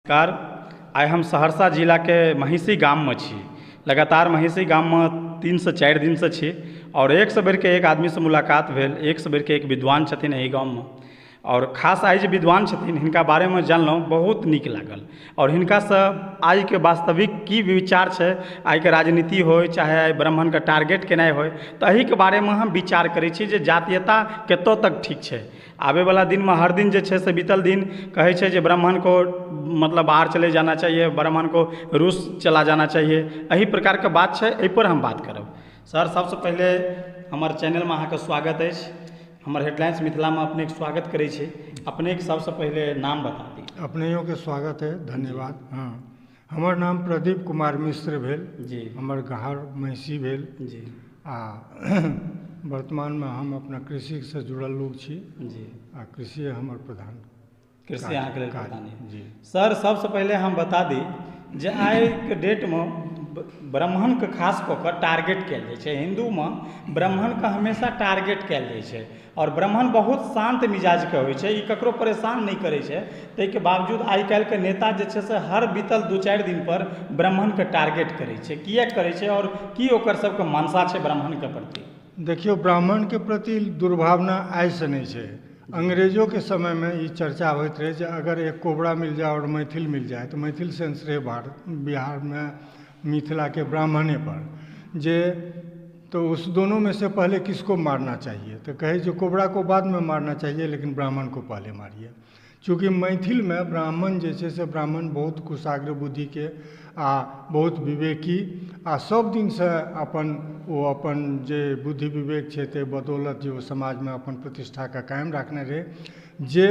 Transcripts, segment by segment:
नमस्कार, आइ हम सहरसा जिलाके महिषी गाममे छी। लगातार महिषी गाममे 3 से 4 दिनसँ छी आओर एकसँ बढ़िके एक आदमीसँ मुलाकात भेल। एकसँ बढ़िके एक विद्वान छथिन एहि गाममे आओर खास आइ जे विद्वान छथिन, हिनका बारेमे जानलहुँ, बहुत नीक लागल। आओर हिनकासँ आइके वास्तविक की विचार छै, आइके राजनीति होइ चाहे आइ ब्राह्मणके टारगेट केनाइ होइ, तऽ एहिके बारेमे हम विचार करै छी जे जातीयता कतऽ तक ठीक छै। आबैवला दिनमे हर दिन जे छै से बीतल दिन कहै छै जे ब्राह्मण को मतलब बाहर चले जाना चाहिए, ब्राह्मण को रूस चला जाना चाहिए। एहि प्रकारके बात छै, एहिपर हम बात करब। सर, सबसँ पहिले हमर चैनलमे अहाँके स्वागत अछि। हमर हेडलाइंस मिथिलामे अपनेके स्वागत करै छी। अपनेके सबसँ पहिले नाम बता दी। अपनेयोके स्वागत है, धन्यवाद। हँ, हमर नाम प्रदीप कुमार मिश्र भेल। हमर घर महिषी भेल। आ वर्तमानमे हम अपना कृषिसँ जुड़ल लोक छी। आ कृषि हमर प्रधान कृषि काज अहाँके लेल काज प्रधान अइ। जी। सर, सबसँ पहिले हम बता दी जे आइके डेटमे ब्राह्मणके खास कऽ कऽ टारगेट कयल जाइ छै। हिन्दूमे ब्राह्मणके हमेशा टारगेट कयल जाइ छै आओर ब्राह्मण बहुत शान्त मिजाजके होइ छै, ई ककरो परेशान नहि करै छै। ताहिके बावजूद आइ काल्हिके नेता जे छै से हर बीतल 2-4 दिन पर ब्राह्मणके टारगेट करै छै। किएक करै छै आओर की ओकर सबके मंशा छै ब्राह्मणके प्रति? देखियौ, ब्राह्मणके प्रति दुर्भावना आइसँ नहि छै। अंग्रेजोके समयमे ई चर्चा होइत रहै जे अगर एक कोबरा मिल जाए और मैथिल मिल जाए, तऽ मैथिल सेंस रहै भारत, बिहारमे, मिथिलाके ब्राह्मणे पर जे तो उस दोनों में से पहले किसको मारना चाहिए? तऽ कहै जे कोबरा को बाद में मारना चाहिए, लेकिन ब्राह्मण को पहले मारिए। चूँकि मैथिलमे ब्राह्मण जे छै से ब्राह्मण बहुत कुशाग्र बुद्धिके आ बहुत विवेकी आ सभ दिनसँ अपन ओ अपन जे बुद्धि विवेक छै, ताहि बदौलत जे ओ समाजमे अपन प्रतिष्ठाके कायम राखने रहै, जे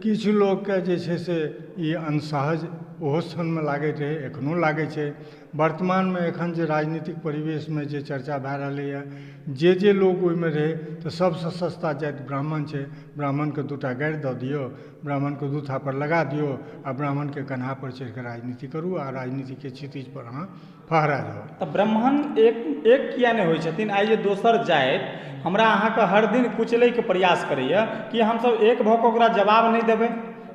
किछु लोकके जे छै से ई अनसहज ओहो क्षणमे लागैत रहै, एखनो लागैत छै। वर्तमानमे एखन जे राजनीतिक परिवेशमे जे चर्चा भए रहलैए, जे जे लोक ओहिमे रहै, तऽ सभसँ सस्ता जाति ब्राह्मण छै। ब्राह्मणके दूटा गारि दऽ दियौ, ब्राह्मणके दू थापड़ लगा दियौ आ ब्राह्मणके कन्हा पर चढ़ि कऽ राजनीति करू आ राजनीतिके क्षितिज पर अहाँ फहरा जाउ। तऽ ब्राह्मण एक एक किया नहि होइ छथिन? आइ जे दोसर जाति हमरा अहाँके हर दिन कुचलैके प्रयास करैए, कि हमसभ एक भऽ कऽ ओकरा जवाब नहि देबै?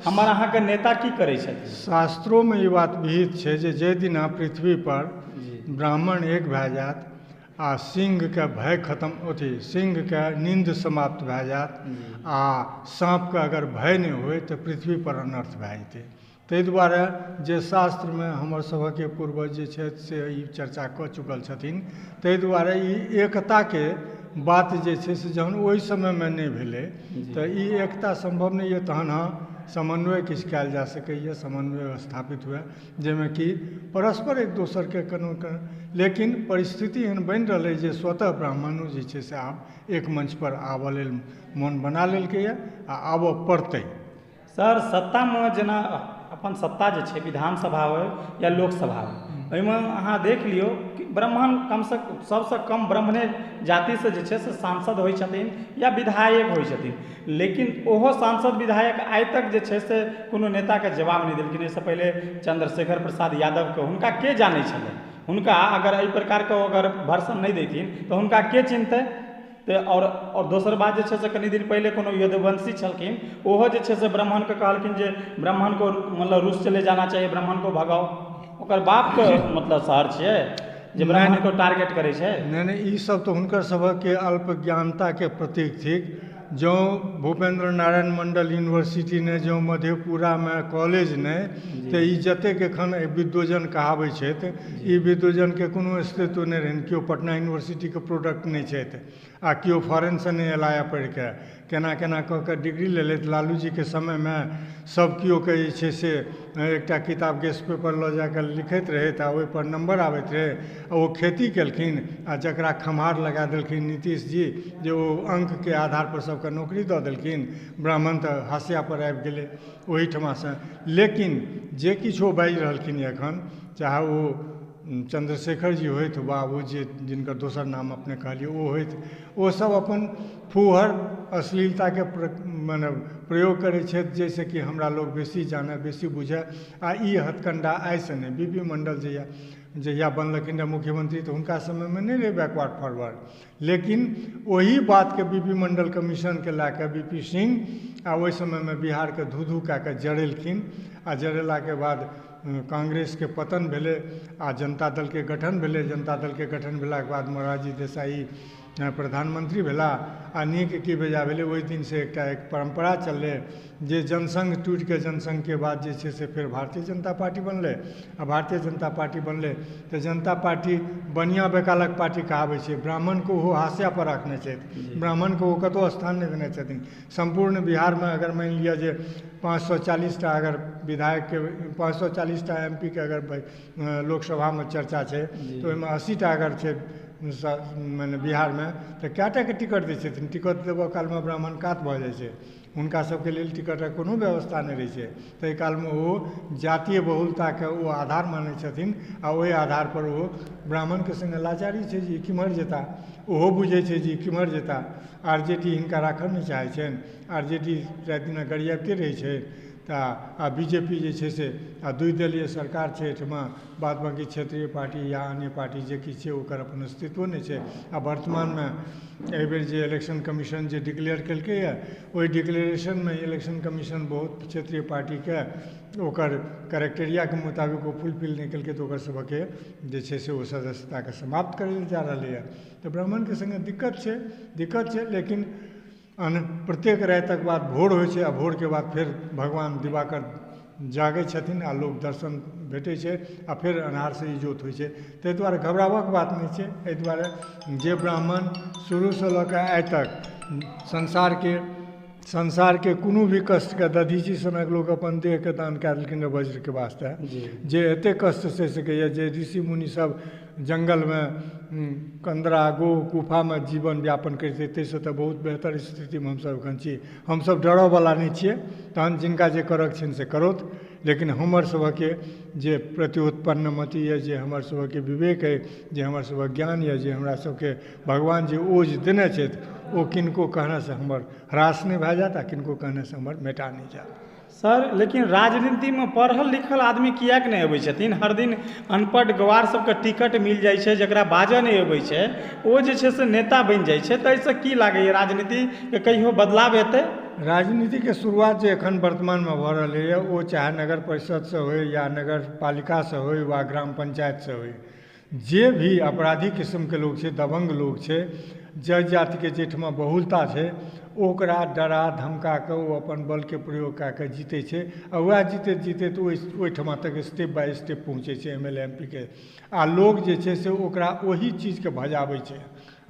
हमर अहाँके नेता की करै छथिन? शास्त्रोमे ई बात विहित छै जे जाहि दिना पृथ्वीपर ब्राह्मण एक भए जायत आ सिंहके भय खत्म, अथी, सिंहके नींद समाप्त भए जायत आ साँपके अगर भय नहि होय, तऽ पृथ्वीपर अनर्थ भए जेतै। ताहि दुआरे जे शास्त्रमे हमर सभक पूर्वज जे छथि से ई चर्चा कऽ चुकल छथिन। ताहि दुआरे ई एकताके बात जे छै से जहन ओहि समयमे नहि भेलै, तऽ ई एकता सम्भव नहि यऽ। तहन हँ, समन्वय किछु कयल जा सकैए, समन्वय स्थापित हुए, जाहिमे कि परस्पर एक दोसरके कोनो, लेकिन परिस्थिति एहन बनि रहलै जे स्वतः ब्राह्मणो जे छै से आब एक मंच पर आबऽ लेल मोन बना लेलकैए आ आबऽ पड़तै। सर, सत्तामे जेना अपन सत्ता जे छै, विधानसभा होइ या लोकसभा होइ, ओहिमे अहाँ देख लियौ कि ब्राह्मण कमसँ सभसँ कम ब्राह्मणे जातिसँ जे छै से सांसद होइ छथिन या विधायक होइ छथिन। लेकिन ओहो सांसद, विधायक आइ तक जे छै से कोनो नेताके जवाब नहि देलखिन। एहिसँ पहिले चंद्रशेखर प्रसाद यादवके, हुनका के जानै छलै? हुनका अगर एहि प्रकारके अगर भर्सन नहि दैथिन, तऽ हुनका के चिन्हतै? तऽ आओर दोसर बात जे छै से कनि दिन पहिले कोनो यदुवंशी छलखिन, ओहो जे छै से ब्राह्मणके कहलखिन जे ब्राह्मण को मतलब रूस चले जाना चाहिए, ब्राह्मण को भगाओ। ओकर बापके मतलब शहर छियै जे ब्राह्मणके टारगेट करै छै? नहि, ईसभ तऽ हुनकर सभके अल्पज्ञानताके प्रतीक थिक। जँ भूपेन्द्र नारायण मण्डल यूनिवर्सिटी नहि, जँ मधेपुरामे कॉलेज नहि, तऽ ई जतेक एखन विद्वजन कहाबै छथि, ई विद्वजनके कोनो अस्तित्व नहि रहनि। केओ पटना यूनिवर्सिटीके प्रोडक्ट नहि छथि आ केओ फॉरेनसँ नहि अयलाह पढ़िके। केना केना कऽ कऽ डिग्री लेलथि। लालूजीके समयमे सभ केओके जे छै से एकटा किताब, गेस पेपर लऽ जाके लिखैत रहथि आ ओहिपर नम्बर आबैत रहै आ ओ खेती केलखिन आ जकरा खम्हार लगा देलखिन नीतीशजी, जे ओ अङ्कके आधारपर सभकेँ नौकरी दऽ देलखिन। ब्राह्मण तऽ हाशिया पर आबि गेलै ओहिठमासँ। लेकिन जे किछु ओ बाजि रहलखिन एखन, चाहे ओ चंद्रशेखर जी होथि वा ओ जे जिनकर दोसर नाम अपने कहलियै ओ होथि, ओसभ अपन फूहड़ अश्लीलताके मने प्रयोग करैत छथि, जाहिसँ कि हमरा लोक बेसी जानय, बेसी बुझय। आ ई हथकण्डा आइसँ नहि, बी पी मण्डल जहिया जहिया बनलखिन रहए मुख्यमंत्री, तऽ हुनका समयमे नहि रहै बैकवर्ड फॉरवर्ड। लेकिन ओही बातके बी पी मण्डल कमीशनके लए कऽ बी पी सिंह आ ओहि समयमे बिहारके धू धू कए कऽ जरेलखिन। आ जरेलाके बाद कांग्रेसके पतन भेलै आ जनता दलके गठन भेलै। जनता दलके गठन भेलाके बाद मोरारजी देसाई प्रधानमंत्री भेलाह आ नीक की बेजाय भेलै। ओहि दिनसँ एकटा एक परम्परा चललै जे जनसङ्घ टूटिके जनसङ्घके बाद जे छै से फेर भारतीय जनता पार्टी बनलै आ भारतीय जनता पार्टी बनलै तऽ जनता पार्टी बनिआ बेकालक पार्टी कहाबै छै। ब्राह्मणके ओहो हाशिया पर राखने छथि, ब्राह्मणके ओ कतहु स्थान नहि देने छथिन। सम्पूर्ण बिहारमे अगर मानि लिअ जे 540 टा अगर विधायकके 540 टा एम पी के अगर लोकसभामे चर्चा छै तऽ ओहिमे 80 टा अगर छै मने बिहारमे तऽ कए टाके टिकट दै छथिन। टिकट देबऽ कालमे ब्राह्मण कात भऽ जाइ छै, हुनका सबके लेल टिकटक कोनो व्यवस्था नहि रहै छै। ताहि कालमे ओ जातीय बहुलताके ओ आधार मानै छथिन आ ओहि आधार पर ओ ब्राह्मणके सङ्गे लाचारी छै जे केम्हर जेताह, ओहो बुझै छै जे केम्हर जेताह। आर जे डी हिनका राखऽ नहि चाहै छनि, आर जे डी राति दिना गरियाबिते रहै छै। तऽ आ बी जे पी जे छै से आ दुइ दलीय सरकार छै एहिठमा, बाद बाँकी क्षेत्रीय पार्टी या अन्य पार्टी जे किछु छै ओकर अपन अस्तित्वो नहि छै। आ वर्तमानमे एहिबेर जे इलेक्शन कमीशन जे डिक्लेयर केलकैए ओहि डिक्लेरेशनमे इलेक्शन कमीशन बहुत क्षेत्रीय पार्टीके ओकर क्राइटेरियाके मुताबिक ओ फुलफिल नहि केलकै तऽ ओकर सभके जे छै से ओ सदस्यताके समाप्त करै लए जा रहलैए। तऽ ब्राह्मणके सङ्गे दिक्कत छै लेकिन प्रत्येक रातिक बाद भोर होइ छै आ भोरके बाद फेर भगवान दिवाकर जागै छथिन आ लोक दर्शन भेटै छै आ फेर अन्हारसँ इजोत होइ छै। ताहि दुआरे घबराबयके बात नहि छै। एहि दुआरे जे ब्राह्मण शुरूसँ लऽ कऽ आइ तक संसारके कोनो भी कष्टके दधीची सनक लोक अपन देहके दान कए देलखिन रहए वज्रके वास्ते, जे एतेक कष्ट सहि सकैए, जे ऋषि मुनिसभ जङ्गलमे कन्दरा गो गुफामे जीवन यापन करैत छै, ताहिसँ तऽ बहुत बेहतर स्थितिमे हमसभ एखन छी। हमसभ डरयवला नहि छियै, तहन जिनका जे करयके छनि से करथु, लेकिन हमर सभके जे प्रत्युत्पन्नमति यऽ, जे हमर सभके विवेक अइ, जे हमर सभक ज्ञान यऽ, जे हमरा सभके भगवान जे ओज देने छथि ओ किनको कहनेसँ हमर ह्रास नहि भए जायत आ किनको कहनेसँ हमर मेटा नहि जायत। सर, लेकिन राजनीतिमे पढ़ल लिखल आदमी किएक नहि अबै छथिन? हर दिन अनपढ़ गवार सबके टिकट मिल जाइ छै, जकरा बाजऽ नहि अबै छै ओ जे छै से नेता बनि जाइ छै। तऽ एहिसँ की लागैए राजनीतिके कहियो बदलाव एतै? राजनीतिके शुरुआत जे एखन वर्तमानमे भऽ रहलैए ओ चाहे नगर परिषदसँ होइ या नगर पालिकासँ होइ वा ग्राम पञ्चायतसँ होइ, जे भी अपराधी किस्मके लोक छै, दबङ्ग लोक छै, जाहि जातिके जाहिठमा बहुलता छै ओकरा डरा धमका कऽ ओ अपन बलके प्रयोग कए कऽ जीतै छै आ वएह जीतैत जीतैत ओहिठमा तक स्टेप बाय स्टेप पहुँचै छै M L A M P के। आ लोक जे छै से ओकरा ओहि चीजके भजाबै छै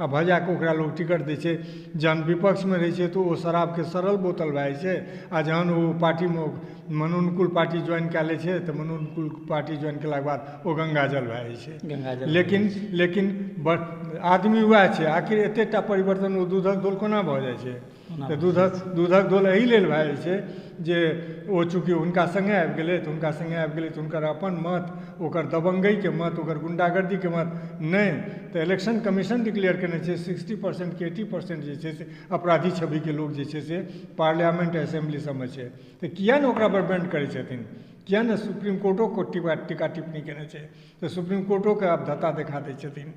आ भजा कऽ ओकरा लोक टिकट दै छै। जहन विपक्षमे रहै छै तऽ ओ शराबके सड़ल बोतल भए जाइ छै आ जहन ओ पार्टीमे मनोनुकूल पार्टी ज्वाइन कए लै छै तऽ मनोनुकूल पार्टी ज्वाइन केलाके बाद ओ गङ्गाजल भए जाइ छै। लेकिन लेकिन आदमी वएह छै। आखिर एतेकटा परिवर्तन ओ दूधक धोल कोना भऽ जाइ छै? तऽ दूधक धोल एहि लेल भए जाइ छै जे ओ चूँकि हुनका सङ्गे आबि गेलै तऽ हुनका सङ्गे आबि गेलै तऽ हुनकर अपन मत, ओकर दबङ्गइके मत, ओकर गुण्डागर्दीके मत नहि। तऽ इलेक्शन कमीशन डिक्लेयर केने छै 60% कि 80% जे छै से अपराधी छविके लोक जे छै से पार्लियामेन्ट असेम्बली सबमे छै। तऽ किएक नहि ओकरा पर बैंड करै छथिन? किएक नहि सुप्रीम कोर्टोके टीका टिप्पणी केने छै? तऽ सुप्रीम कोर्टोके आब धत्ता देखा दै छथिन।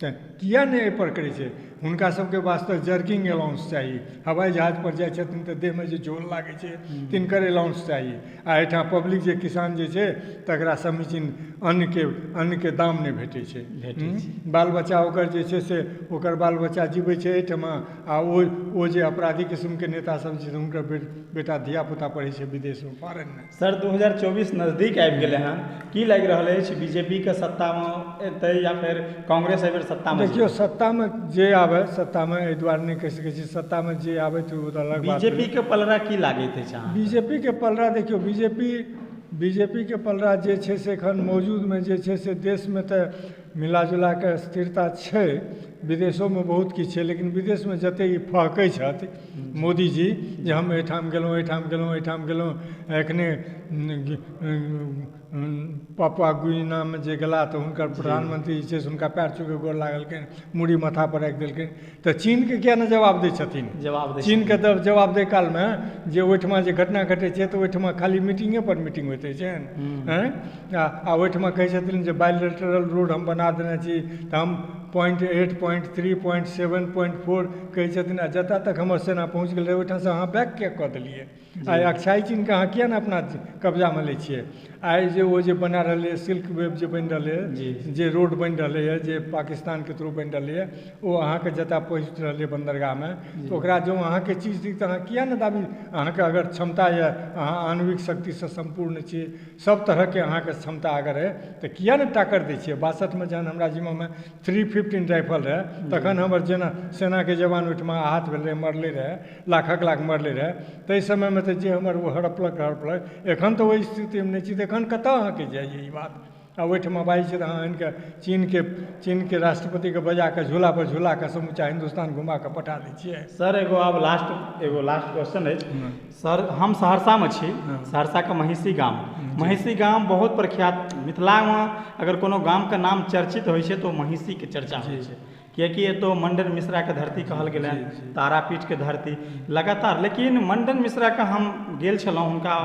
तऽ किएक नहि एहिपर करै छै? हुनका सबके वास्ते जर्किंग अलाउंस चाही। हवाई जहाज पर जाइ छथिन तऽ देहमे जे झोल लागै छै तिनकर अलाउंस चाही। आ एहिठाम पब्लिक जे किसान जे छै तकरा समीचीन अन्नके दाम नहि भेटै छै। बाल बच्चा ओकर जे छै से ओकर बाल बच्चा जीबै छै एहिठमा आ ओ जे अपराधी किस्मके नेता सब छै हुनकर बेटा धियापुता पढ़ै छै विदेशमे फॉरेनमे। सर, 2024 नजदीक आबि गेलै हँ, की लागि रहल अछि बीजेपीके सत्तामे एतै या फेर कांग्रेस एहि बेर सत्तामे? देखियौ, सत्तामे जे आबै, सत्तामे एहि दुआरे नहि कहि सकै छी, सत्तामे जे आबै तऽ ओ अलग बात। बीजेपीके पलड़ा की लागैत अछि अहाँ? बीजेपीके पलड़ा देखियौ, बीजेपीके पलड़ा जे छै से एखन मौजूदमे जे छै से देशमे तऽ मिलाजुला कऽ स्थिरता छै, विदेशोमे बहुत किछु छै, लेकिन विदेशमे जतेक ई फहकै छथि मोदीजी जे हम एहिठाम गेलहुँ एहिठाम गेलहुँ एहिठाम गेलहुँ, एखने पापुआ गुइनामे जे गेलाह तऽ हुनकर प्रधानमंत्री जे छै से हुनका पैर छू कऽ गोर लागलखिन, मूड़ी माथा पर राखि देलखिन। तऽ चीनके किएक नहि जवाब दै छथिन? चीनके तऽ जवाब दै कालमे जे ओहिठमा जे घटना घटै छै तऽ ओहिठमा खाली मीटिंगे पर मीटिंग होइत रहै छै। आ ओहिठमा कहै छथिन जे बाइलेटरल रोड हम बना देने छी तऽ हम 0.8 3.3.7.4 कहै छथिन। आ जतऽ तक हमर सेना पहुँच गेल रहै ओहिठामसँ अहाँ बैक किया कऽ देलियै? आइ अक्षाई चीनके अहाँ किया नहि अपना कब्जामे लै छियै? आइ जे ओ जे बना रहलैए सिल्क वेब जे बनि रहलैए, जे रोड बनि रहलैए, जे पाकिस्तानके थ्रू बनि रहलैए, ओ अहाँके जतऽ पहुँच रहलै बन्दरगाहमे, तऽ ओकरा जँ अहाँके चीज थिक तऽ अहाँ किया नहि दाबी? अहाँके अगर क्षमता यए, अहाँ आणविक शक्तिसँ सम्पूर्ण छी, सब तरहके अहाँके क्षमता अगर अइ तऽ किया नहि टाकर दै छियै? 62मे जहन हमरा जिम्मामे 315 राइफल रहै तखन हमर जेना सेनाके जवान ओहिठमा आहत भेल रहै, मरलै रहै, लाखक लाख मरलै रहै। ताहि समयमे तऽ जे हमर ओ हड़पलक, एखन तऽ ओहि स्थितिमे नहि छी, तऽ एखन कतऽ अहाँके जाइए ई बात? आ ओहिठमा बाजै छै तऽ अहाँ आनिकऽ चीनके राष्ट्रपतिके बजाकऽ झूलापर झूलाकऽ समूचा हिन्दुस्तान घुमाकऽ पठा दै छियै। सर एगो आब लास्ट क्वेश्चन अछि सर। हम सहरसामे छी, सहरसाके महिषी गाम। महिषी गाम बहुत प्रख्यात, मिथिलामे अगर कोनो गामके नाम चर्चित होइ छै तऽ ओ महिषीके चर्चा होइ छै, कियाकि एतऽ मण्डन मिश्राके धरती कहल गेलै हँ, तारापीठके धरती लगातार। लेकिन मण्डन मिश्राके हम गेल छलहुँ, हुनका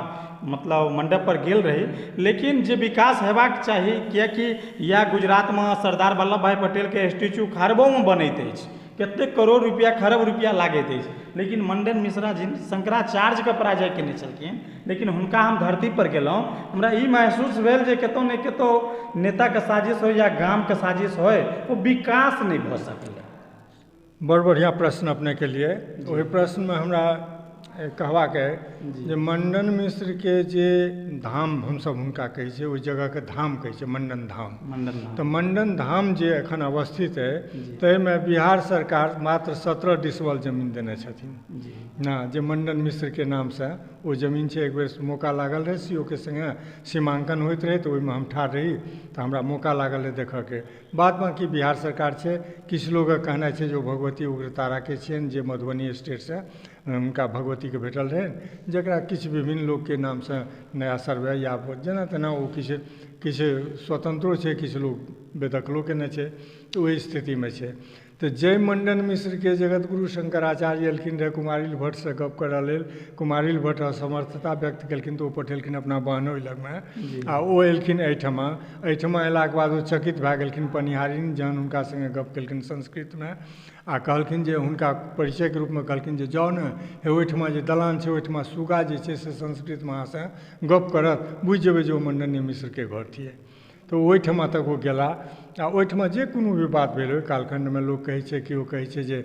मतलब मण्डप पर गेल रही, लेकिन जे विकास हेबाक चाही, कियाकि या गुजरातमे सरदार वल्लभ भाई पटेलके स्टैचू खरबोमे बनैत अछि, कतेक करोड़ रुपैआ खरब रुपैआ लागैत अछि, लेकिन मण्डन मिश्रा जी शंकराचार्यके पराजय केने छलखिन, लेकिन हुनका हम धरती पर गेलहुँ, हमरा ई महसूस भेल जे कतहु ने कतहु नेताके साजिश होइ या गामके साजिश होइ, ओ विकास नहि भऽ सकलै। बड़ बढ़िआँ प्रश्न अपनेके लिए। ओहि प्रश्नमे हमरा कहबाक अइ जे मण्डन मिश्रके जे धाम हमसभ हुनका कहै छियै, ओहि जगहके धाम कहै छियै मण्डन धाम। तऽ मण्डन धाम जे एखन अवस्थित अइ ताहिमे बिहार सरकार मात्र 17 डिसबल जमीन देने छथिन ना, जे मण्डन मिश्रके नामसँ ओ जमीन छै। एक बेर मौका लागल रहै सी ओ के सङ्गे सीमाङ्कन होइत रहै तऽ ओहिमे हम ठाढ़ रही तऽ हमरा मौका लागल रहै देखयके। बाद बाँकी बिहार सरकार छै, किछु लोकके कहनाइ छै जे ओ भगवती उग्रताराके छियनि जे मधुबनी स्टेटसँ हुनका भगवतीके भेटल रहनि, जकरा किछु विभिन्न लोकके नामसँ नया सर्वे या जेना तेना ओ किछु किछु स्वतन्त्रो छै, किछु लोक बेदखलो केने छै, तऽ ओहि स्थितिमे छै। तऽ जय मण्डन मिश्रके जगतगुरु शंकराचार्य एलखिन रहए कुमारिल भट्टसँ गप करऽ लेल, कुमारिल भट्ट असमर्थता व्यक्त केलखिन तऽ ओ पठेलखिन अपना बहनोइ लगमे, आ ओ एलखिन एहिठमा। एहिठमा अयलाके बाद ओ चकित भए गेलखिन पनिहारिन जहन हुनका सङ्गे गप केलखिन संस्कृतमे, आ कहलखिन जे हुनका परिचयके रूपमे कहलखिन जे जाउ ने हे ओहिठमा जे दलान छै ओहिठमा सुगा जे छै से संस्कृतमे अहाँसँ गप करत, बुझि जेबै जे ओ मण्डने मिश्रके घर छियै। तऽ ओहिठमा तक ओ गेला आ ओहिठमा जे कोनो भी बात भेल ओहि कालखण्डमे लोक कहै छै, केओ कहै छै जे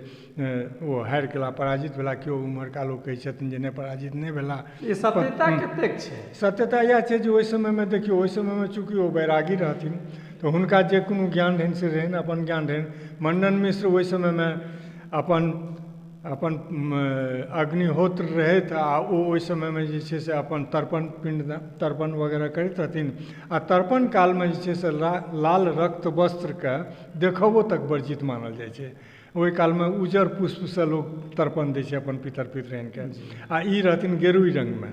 ओ हारि गेला, पराजित भेला, केओ उम्हरका लोक कहै छथिन जे नहि पराजित नहि भेला। ई सत्यता कतेक छै? सत्यता इएह छै जे ओहि समयमे देखियौ, ओहि समयमे चूँकि ओ बैरागी रहथिन तऽ हुनका जे कोनो ज्ञान रहनि से रहनि, अपन ज्ञान रहनि। मण्डन मिश्र ओहि समयमे अपन अपन अग्निहोत्र रहथि आ ओ ओहि समयमे जे छै से अपन तर्पण पिंड तर्पण वगैरह करैत रहथिन, आ तर्पण कालमे जे छै से लाल रक्त वस्त्रके देखबो तक वर्जित मानल जाइ छै। ओहि कालमे उज्जर पुष्पसँ लोक तर्पण दै छै अपन पितर पितराइनके, आ ई रहथिन गेरुई रङ्गमे,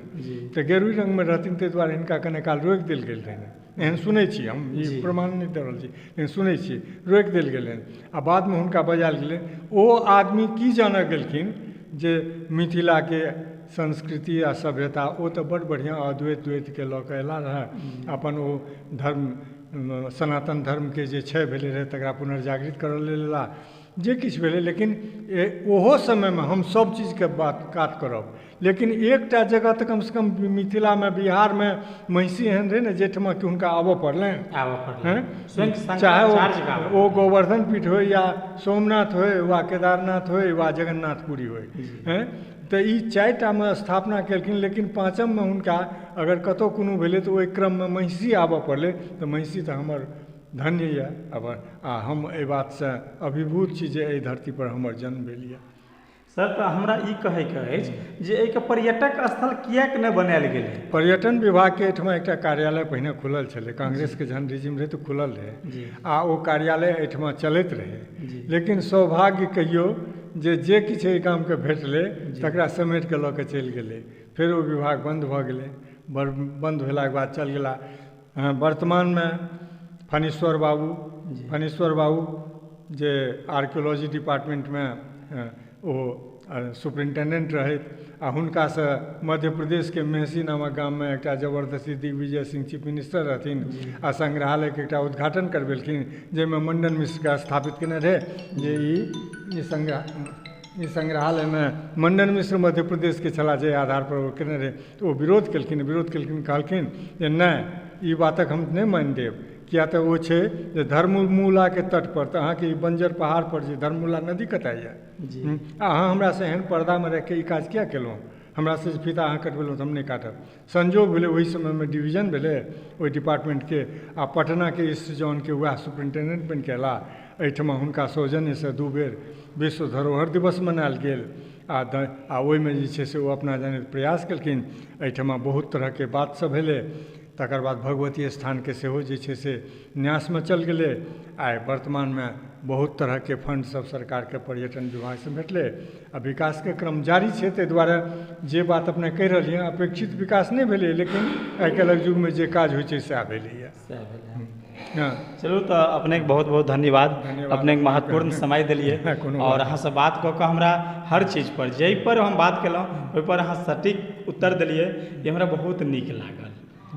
तऽ गेरुई रङ्गमे रहथिन ताहि दुआरे हिनका कने काल रोकि देल गेल रहनि। एहन सुनै छी हम, ई प्रमाण नहि दऽ रहल छी, लेकिन सुनै छी रोकि देल गेलनि आ बादमे हुनका बजायल गेलै। ओ आदमी की जानऽ गेलखिन जे मिथिलाके संस्कृति आ सभ्यता, ओ तऽ बड़ बढ़िआँ अद्वैत द्वैतके लऽ कऽ अयला रहए, अपन ओ धर्म सनातन धर्मके जे क्षय भेलै रहए तकरा पुनर्जागृत करऽ लेल अयला, जे किछु भेलै। लेकिन ओहो समयमे हम सभ चीजके बात कात करब, लेकिन एकटा जगह तऽ कमसँ कम मिथिलामे बिहारमे महिषी एहन रहै ने जाहिठमा कि हुनका आबऽ पड़लनि, चाहे ओ गोवर्धन पीठ होइ या सोमनाथ होइ वा केदारनाथ होइ वा जगन्नाथपुरी होइ, तऽ ई चारिटामे स्थापना केलखिन। लेकिन पाँचममे हुनका अगर कतहु कोनो भेलै तऽ ओहि क्रममे महिषी आबऽ पड़लै, तऽ महिषी तऽ हमर धन्य यऽ आ हम एहि बातसँ अभिभूत छी जे एहि धरतीपर हमर जन्म भेल यऽ। सर तऽ हमरा ई कहैके अछि जे एहिके पर्यटक स्थल किएक नहि बनायल गेलै? पर्यटन विभागके एहिठमा एकटा कार्यालय पहिने खुलल छलै, कांग्रेसके जहन रिजिम रहै तऽ खुलल रहै आ ओ कार्यालय एहिठमा चलैत रहै, लेकिन सौभाग्य कहियौ जे जे किछु एहि गामके भेटलै तकरा समेटिकऽ लऽ कऽ चलि गेलै। फेर ओ विभाग बन्द भऽ गेलै, बन्द भेलाके बाद चलि गेला। वर्तमानमे फणीश्वर बाबू जे आर्कियोलॉजी डिपार्टमेंटमे ओ सुपरिन्टेन्डेन्ट रहथि आ हुनकासँ मध्य प्रदेशके मेहसी नामक गाममे एकटा जबरदस्ती दिग्विजय सिंह चीफ मिनिस्टर रहथिन आ संग्रहालयके एकटा उद्घाटन करबेलखिन जाहिमे मण्डन मिश्रके स्थापित कयने रहै जे ई ई संग्रहालयमे मण्डन मिश्र मध्य प्रदेशके छलाह जाहि आधार पर ओ कयने रहै तऽ ओ विरोध केलखिन। विरोध केलखिन, कहलखिन जे नहि, ई बातक हम नहि मानि देब, किया तऽ ओ छै जे धर्ममूलाके तट पर, तऽ अहाँके ई बञ्जर पहाड़ पर जे धर्ममूला नदी कतय यऽ, अहाँ हमरासँ एहन पर्दामे राखिके ई काज किया केलहुँ? हमरासँ जे फीता अहाँ कटबेलहुँ तऽ हम नहि काटब। संयोग भेलै, ओहि समयमे डिवीजन भेलै ओहि डिपार्टमेंटके आ पटनाके ईस्ट जोनके वएह सुपरिन्टेन्डेन्ट बनिके अयलाह। एहिठमा हुनका सौजन्यसँ 2 बेर विश्व धरोहर दिवस मनायल गेल आ ओहिमे जे छै से ओ अपना जनैत प्रयास केलखिन। एहिठमा बहुत तरहके बातसभ भेलै। तकर बाद भगवती स्थानके सेहो जे छै से न्यासमे चलि गेलै। आइ वर्तमानमे बहुत तरहके फण्डसभ सरकारके पर्यटन विभागसँ भेटलै आ विकासके क्रम जारी छै। ताहि दुआरे जे बात अपने कहि रहलियै हँ, अपेक्षित विकास नहि भेलै, लेकिन आइकाल्हिक युगमे जे काज होइ छै सएह भेलैए। हँ। चलू, तऽ अपनेके बहुत बहुत धन्यवाद। धन्यवाद। अपनेके महत्वपूर्ण समय देलियै। कोनो आओर अहाँसँ बात कऽ कऽ हमरा हर चीज पर, जाहि पर हम बात केलहुँ, ओहिपर अहाँ सटीक उत्तर देलियै। ई हमरा बहुत नीक लागल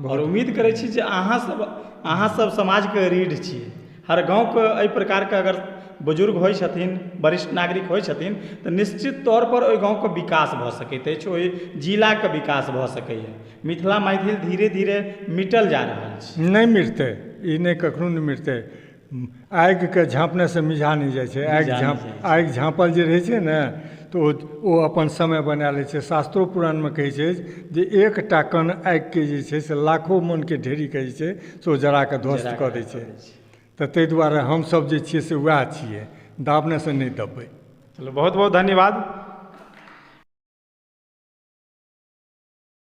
आओर उम्मीद करै छी जे अहाँसभ समाजके रीढ़ छी। हर गाँवके एहि प्रकारके अगर बुजुर्ग होइ छथिन, वरिष्ठ नागरिक होइ छथिन, तऽ निश्चित तौर पर ओहि गाँवके विकास भऽ सकैत अछि, ओहि जिलाके विकास भऽ सकैए। मिथिला मैथिल धीरे धीरे मिटल जा रहल छै। नहि मिटतै ई, नहि, कखनो नहि मिटतै। आगिके झाँपनेसँ मिझा नहि जाइ छै। आगि मिझा नहि झाँप जाइ छै। आगि झाँपल जे रहै छै ने, तऽ ओ अपन समय बना लै छै। शास्त्रो पुराणमे कहै छै जे एकटा कण आगिके जे छै से लाखो मनके ढेरीके जे छै से ओ जरा कऽ ध्वस्त जरा कऽ दै छै। तऽ ताहि दुआरे हमसभ जे छियै से उएह छियै, दाबनेसँ नहि दबबै। चलू, बहुत बहुत धन्यवाद।